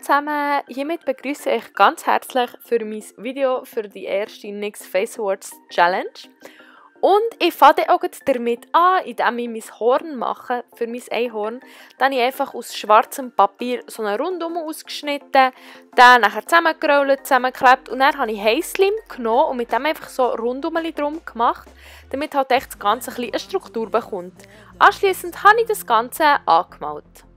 zusammen, hiermit begrüße ich ganz herzlich für mein Video für die erste NYX Face Awards Challenge. Und ich fange auch damit an, indem ich mein Horn mache, für mein Einhorn. Dann habe ich einfach aus schwarzem Papier so einen Rundum ausgeschnitten, dann nachher zusammengerollt, zusammengeklebt und dann habe ich Heißleim genommen und mit dem einfach so Rundumeli drum gemacht, damit halt echt das Ganze ein bisschen eine Struktur bekommt. Anschliessend habe ich das Ganze angemalt.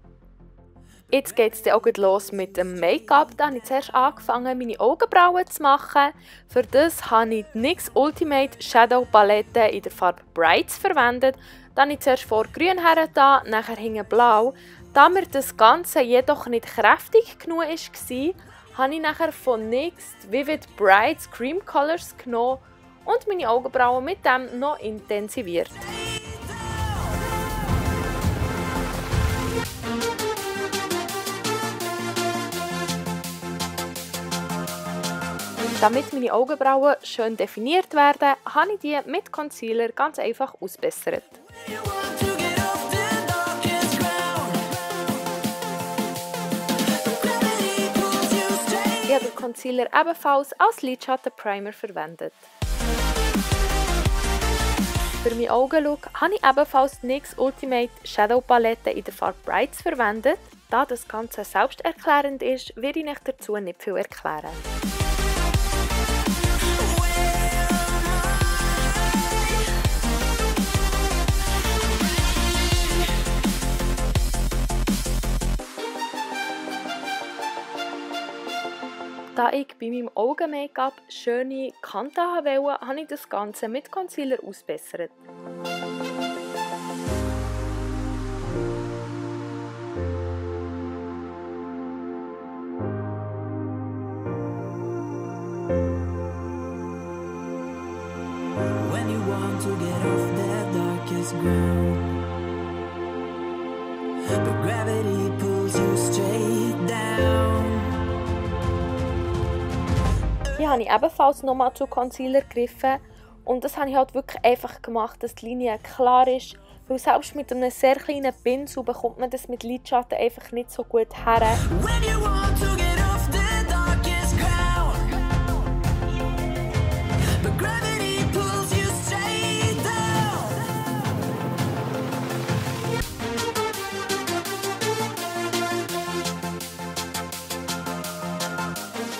Jetzt geht es dann auch los mit dem Make-up. Da habe ich zuerst angefangen, meine Augenbrauen zu machen. Für das habe ich die NYX Ultimate Shadow Palette in der Farbe Brights verwendet. Dann habe ich zuerst vor grün hergetan, nachher hinten blau. Da mir das Ganze jedoch nicht kräftig genug war, habe ich nachher von NYX Vivid Brights Cream Colors genommen und meine Augenbrauen mit dem noch intensiviert. Damit meine Augenbrauen schön definiert werden, habe ich die mit Concealer ganz einfach ausbessert. Ich habe den Concealer ebenfalls als Lidschattenprimer verwendet. Für meinen Augenlook habe ich ebenfalls die NYX Ultimate Shadow Palette in der Farbe Brights verwendet. Da das Ganze selbsterklärend ist, werde ich euch dazu nicht viel erklären. Da ich bei meinem Augen-Make-up schöne Kanten wollte, habe ich das Ganze mit Concealer ausbessert. Hier habe ich ebenfalls nochmal zu Concealer gegriffen und das habe ich halt wirklich einfach gemacht, dass die Linie klar ist, weil selbst mit einem sehr kleinen Pinsel bekommt man das mit Lidschatten einfach nicht so gut her.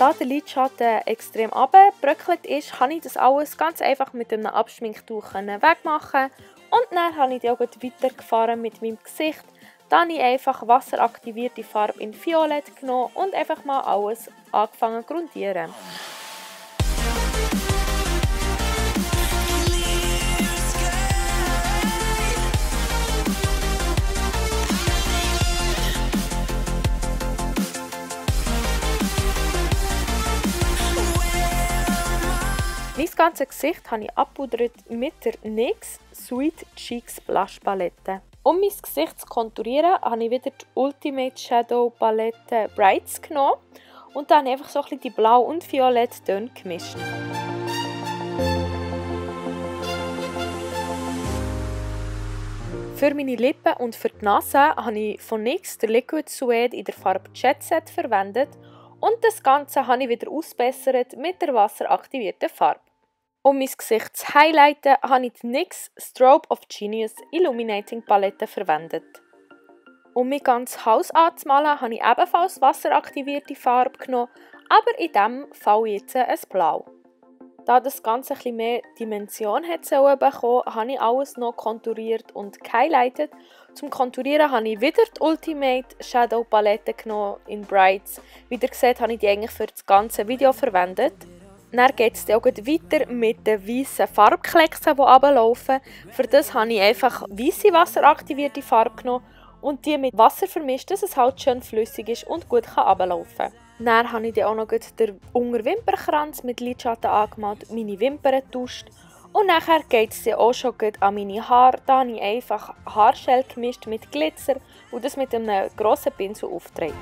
Da der Lidschatten extrem runtergebröckelt ist, kann ich das alles ganz einfach mit einem Abschminktuch wegmachen. Und dann habe ich die auch weitergefahren mit meinem Gesicht. Dann habe ich einfach wasseraktivierte Farbe in Violett genommen und einfach mal alles angefangen zu grundieren. Mein ganzes Gesicht habe ich abpudert mit der NYX Sweet Cheeks Blush Palette. Um mein Gesicht zu konturieren, habe ich wieder die Ultimate Shadow Palette Brights genommen und dann einfach so ein bisschen die Blau- und Violett-Töne gemischt. Für meine Lippen und für die Nase habe ich von NYX den Liquid Suede in der Farbe Jet Set verwendet und das Ganze habe ich wieder ausbessert mit der wasseraktivierten Farbe. Um mein Gesicht zu highlighten, habe ich die NYX Strobe of Genius Illuminating Palette verwendet. Um mein ganzes Haus anzumalen, habe ich ebenfalls wasseraktivierte Farbe genommen, aber in diesem Fall jetzt ein Blau. Da das Ganze etwas mehr Dimension bekommen, habe ich alles noch konturiert und gehighlightet. Zum Konturieren habe ich wieder die Ultimate Shadow Palette genommen in Brights. Wie ihr seht, habe ich die eigentlich für das ganze Video verwendet. Dann geht es auch weiter mit den weißen Farbklecksen, die runterlaufen. Für das habe ich einfach weiße wasseraktivierte Farbe genommen und die mit Wasser vermischt, dass es halt schön flüssig ist und gut runterlaufen kann. Dann habe ich dann auch noch den Unterwimpernkranz mit Lidschatten angemalt, meine Wimpern getuscht und nachher geht es dann auch schon an meine Haare. Da habe ich einfach Haargel gemischt mit Glitzer und das mit einem grossen Pinsel aufgetragen.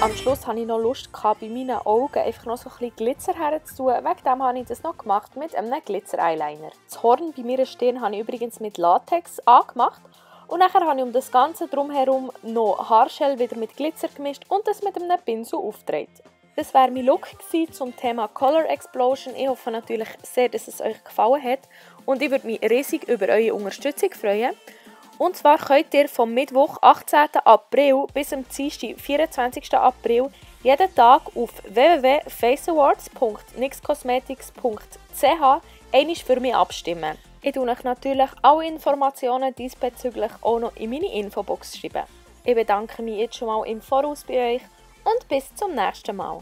Am Schluss hatte ich noch Lust, bei meinen Augen einfach noch so ein bisschen Glitzer herzutun. Wegen dem habe ich das noch gemacht mit einem Glitzer-Eyeliner. Das Horn bei meiner Stirn habe ich übrigens mit Latex angemacht. Und nachher habe ich um das Ganze drumherum noch Haargel wieder mit Glitzer gemischt und das mit einem Pinsel aufgedreht. Das war mein Look zum Thema Color Explosion. Ich hoffe natürlich sehr, dass es euch gefallen hat und ich würde mich riesig über eure Unterstützung freuen. Und zwar könnt ihr vom Mittwoch, 18. April bis zum Dienstag, 24. April jeden Tag auf www.faceawards.nixcosmetics.ch einmal für mich abstimmen. Ich schreibe euch natürlich alle Informationen diesbezüglich auch noch in meine Infobox schreiben. Ich bedanke mich jetzt schon mal im Voraus bei euch und bis zum nächsten Mal.